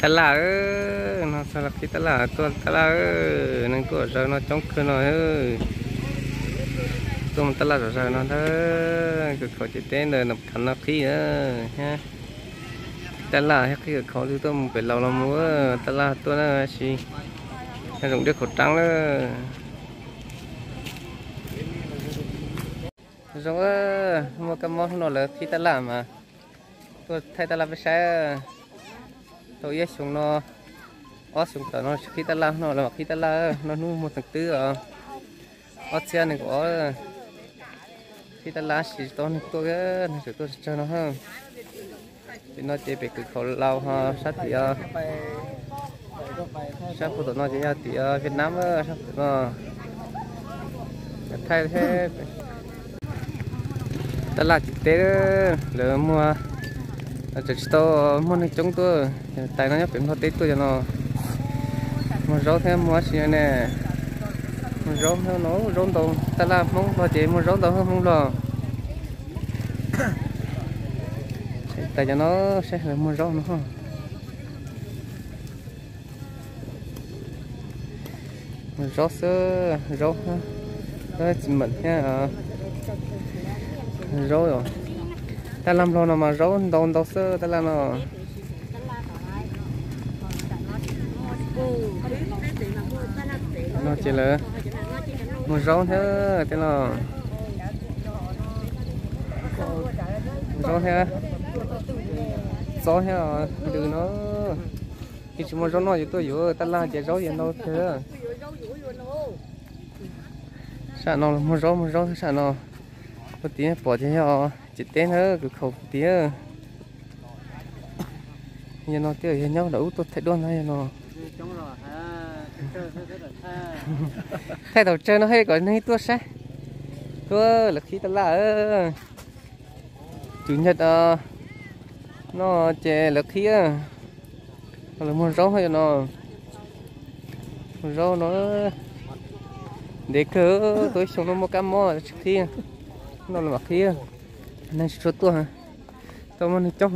Taj laj, no txog los qhib taj laj tuaj taj laj, neeg tuaj zaws no coob kawg no. Tuaj mus taj laj zom zaws no ntag, kws khaum ciam teb ntawm no qhib, qhib taj laj thiab qhib kws khaum twb tuaj mus pem laus los mus, taj laj tuaj na sis, zoo dej khaum rab lawm. Zoo, muaj kab mob hnub no lawv qhib taj laj mas tuaj thaij taj laj peb saib. Tau ib xyoo no, ob xyoo tom no tsis qhib taj laj, hnub no lawv mam qhib taj laj, no hnub muaj teev twb os, ob txhiab nees nkaum ob. Qhib taj laj sis tau neeg tuaj, neeg tseem tuaj tsawg tsawg no. Tim no ces pem kws khaum laus ho sab tim, sab puag tom no ces yog tim Vietnam, sab puag tom no. Thaij taj laj tim teb lawv muag, tseem tsis tau muaj neeg coob tuaj. Tais no nyob pem Nplog teb tuaj cov no, muag zaub thiab muag dab tsi ne? Muag zaub no, zaub ntau, taj laj Hmoob Nplog ces muag zaub ntau hwv Hmoob Nplog. Tais cov no saib muag zaub no. Zaub xwb, zaub, tsis meem thiab. Zaub, taj laj Nplog no mas zaub ntau ntau xwb taj laj no. No ces lawv muag zaub thiab tej no. Zaub thiab, txob thiab, ntws no. Yus tsis muag zaub noj yus tuaj yuav taj laj ces zaub yuav ntau kawg. Sab no los muag zaub, muag zaub sab no. Puag tim pom ces yog ciam teb ntag, kws khaum puag tim. Yog no twb yog nyob nram ub tuaj thaij duab ntag yog no. Thaij thaum tsawg no thiaj kom neeg tuaj saib. Tuaj lawv qhib taj laj. Cub nyaj no ces lawv qhib, lawv muag zaub yog no. Muag zaub no, ntev kawg, tau ib xyoo no muaj kab mob tsis qhib, no lawv mam qhib. Neeg tsis tshua tuaj, tau muaj neeg coob.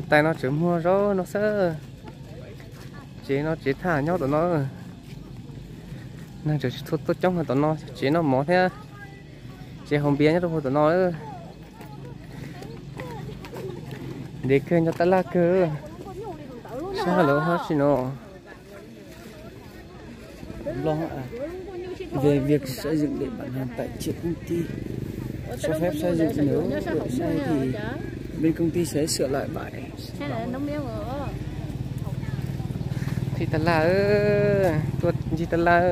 Tais no tseem muag zaub no xwb. Tsev no tsev thaj nyob tom no. Neeg tseem tsis tshua tuaj coob tom no, tsev noj mov thiab tsev haus npias nyob rau puag tom no. Ntev kawg, nyob taj laj kawg. Sab lawv ua dab tsi no? Về việc xây dựng để bạn Hằng tại Triệu Công ty, cho phép xây dựng, nếu được sai thì bên công ty sẽ sửa lại bài. Qhib taj laj, tuaj ncig taj laj.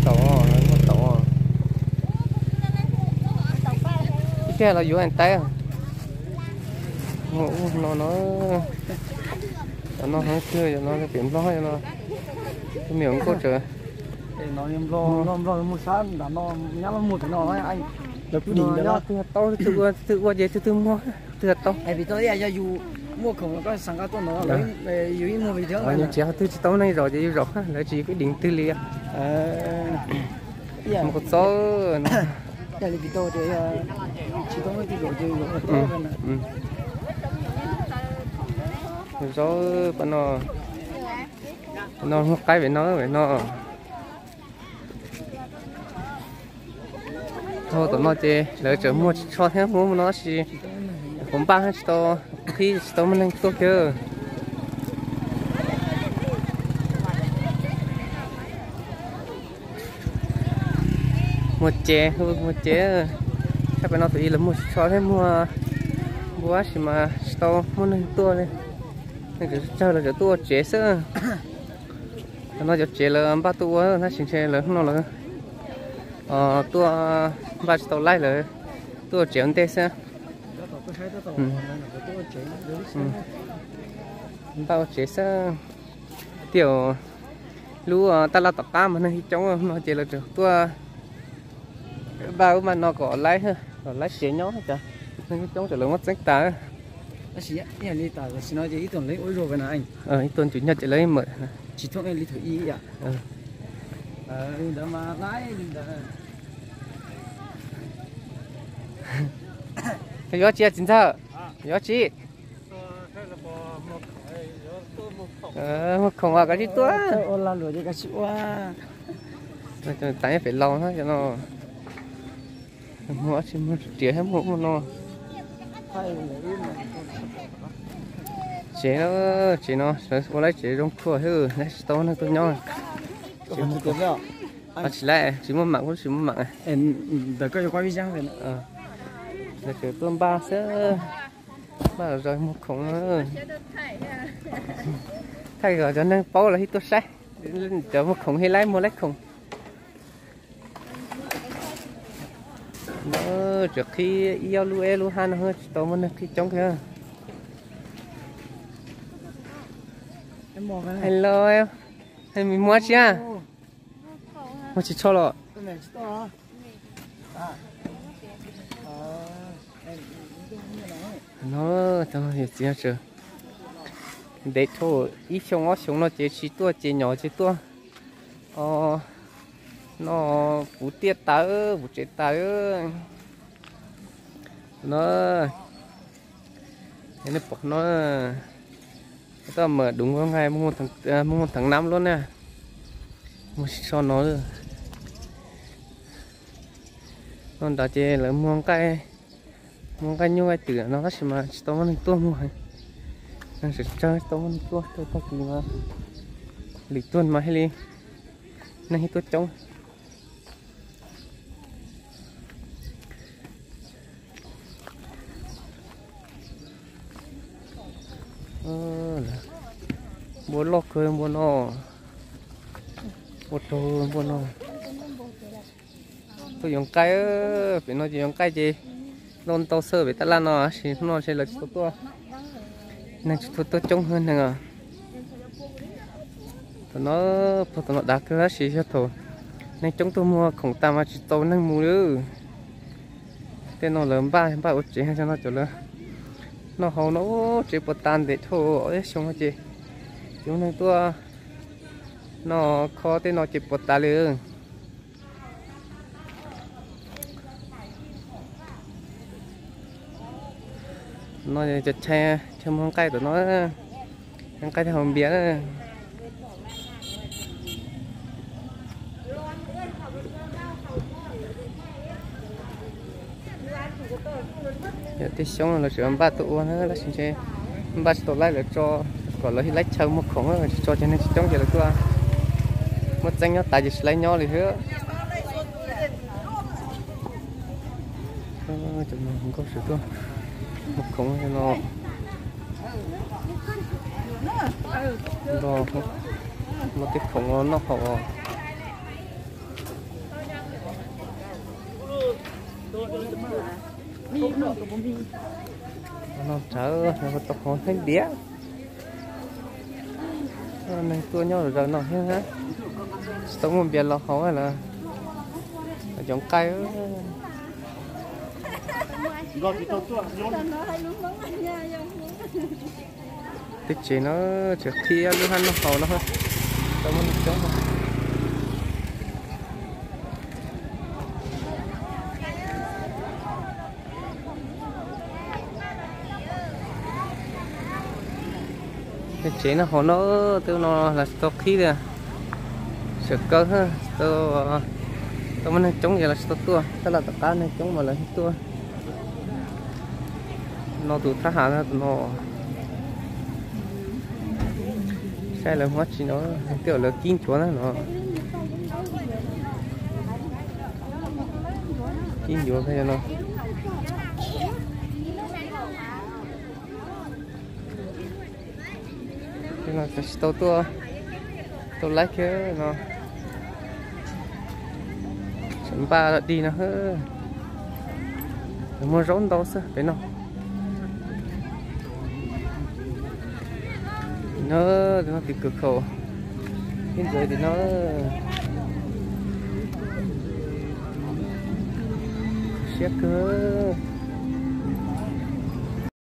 Tau, muaj tau. Ib pliag los yuav tais. No no, no heev kawg, no pem Nplog no. Tus me nyuam nkauj tseem, twg tau, twg ua ces twg twg muag, twg tau. Yus tsev ho twg tsis tau neeg zaum ces yus zaum, lawv tsis kwv dees twg li. Mus kom txob no. Zaub pab no, no muag qaib pem no, pem no. Thaum tom no ces lawv tseem muag tsis tsho thiab, muab no tab sis kuv npaj tsis tau, qhib tsis tau muaj neeg tuaj kiag. Muag cev, muag cev, sab pem no tus ib lawv muag tsis tsho thiab, muag npua tab sis mas tsis tau muaj neeg tuaj li. Neeg tseem tsawg los tseem tuaj ua tsev xwb. Tam no cov tsev lawv npaj tuaj ua tab sis ntshe lawv hnub no lawv tuaj npaj tsis tau laib, lawv tuaj ua tsev ua ntej xwb. Npaj ua tsev xwb. Tiam lub taj laj tom qab mas neeg coob, no ces lawv tseem tuaj npaj ub npaj no kom laib, kom laib tsev nyob cas. Neeg coob ces lawv muab txeeb tas. Ib tug ncus nyoj ces lawv mam, yuav tsis tsis ntxawg. Yog tsi? Muag khoom as, koj tsis tuaj. Tav pem laus na cov no. Muag tsis muag riam thiab muag ub muag no. Tsev no, tsev no sawv ua lawv tsev zoo khuam thiab, tsis tau neeg tuaj nyob. Tsis laib, tsis muaj mam, kuj tsis muaj mam. Ntawm koj yuav kuaj vij zaj. Lawv tseem tuaj npaj xwb, npaj los zog muag khoom no. Thaij kom cov neeg paub los thiaj tuaj saib, cov muag khoom thiaj laib muag laib khoom. Tseem qhib ib ob lub eb lub hab no tsis tau muaj neeg qhib coob kiag. Hello, me muab tsi, muab tsis tsho los. No, yawm txiv, ntev dhau ib xyoo ob xyoo no ces tsis tuaj ces nyom ces tuaj. No puv tiaj tas, puv tsev tas. No, nej pom no, toj mam dub nkaus nqaij, muaj theev nab luaj na. Muaj tsis tsho no. No nrad ces lawv muag nqaij, muag nqaij nyuj nqaij twm no tab sis mas tsis tau muaj neeg tuaj muag. Neeg tsawg tsawg tsis tau muaj neeg tuaj, tuaj tag kis mas lwm tuaj mas thiaj li neeg thiaj tuaj coob. Npua loj kawg npua no, ua rau npua no. Tuaj yuav nqaij, pem no ces yuav nqaij ces loj ntau xwb pem tab laj no, tab sis hnub no ces lawv tsis tau tuaj, neeg tsis tau tuaj coob hwv neeg os. Thaum no, puag thaum no dav kawg tab sis yog thaum neeg coob tuaj muag khoom tas mas tsis tau neeg mus li. Tej no lawv npaj npaj ua tsev, no cov lawv noj haus no, tsev puas tas ntev dhau ob xyoo no ces tsis muaj neeg tuaj noj khob tej no ces puas tas li. No cov chaw muag nqaij tom no, nqaij thiab haus npias na. Yog tej xyoob no lawv tseem npaj tuaj ua na tab sis ntshe npaj tsis tau laib, lawv tso kom lawv laib chaw muag khoom, tsis tso ces neeg tsis coob ces lawv tuaj muaj txeeb nyob tas ces tsis laib nyob li thiab. Cov no nkauj sawv tuaj muag khoom no, nrog muag tej khoom noj haus. No tsawv tau qhov nqaij npias. Neeg tuaj nyob zaws no thiab, tsis tau muaj npias los haus lawm, cov nqaij. Tej tsev no tseem qhib lub hab noj haus no, tsis tau muaj neeg coob. Tej tsev noj haus no, tej no los tsis tau qhib li, tseem kawg, tsis tau muaj neeg coob ces los tsis tau tuaj, tab laj tom qab neeg coob mas lawv thiaj tuaj. No tus thab ham no, saib lawv muab tsi no, tej zaum lawv kib ncuav na no. Kib ncuav no. Tsis tau tuaj, tau laib kiag no. Tseem npaj dig no, muag zaub ntau xwb pem no. No, no tim kawg khaum, ib ntxawg tim no. Siab kawg.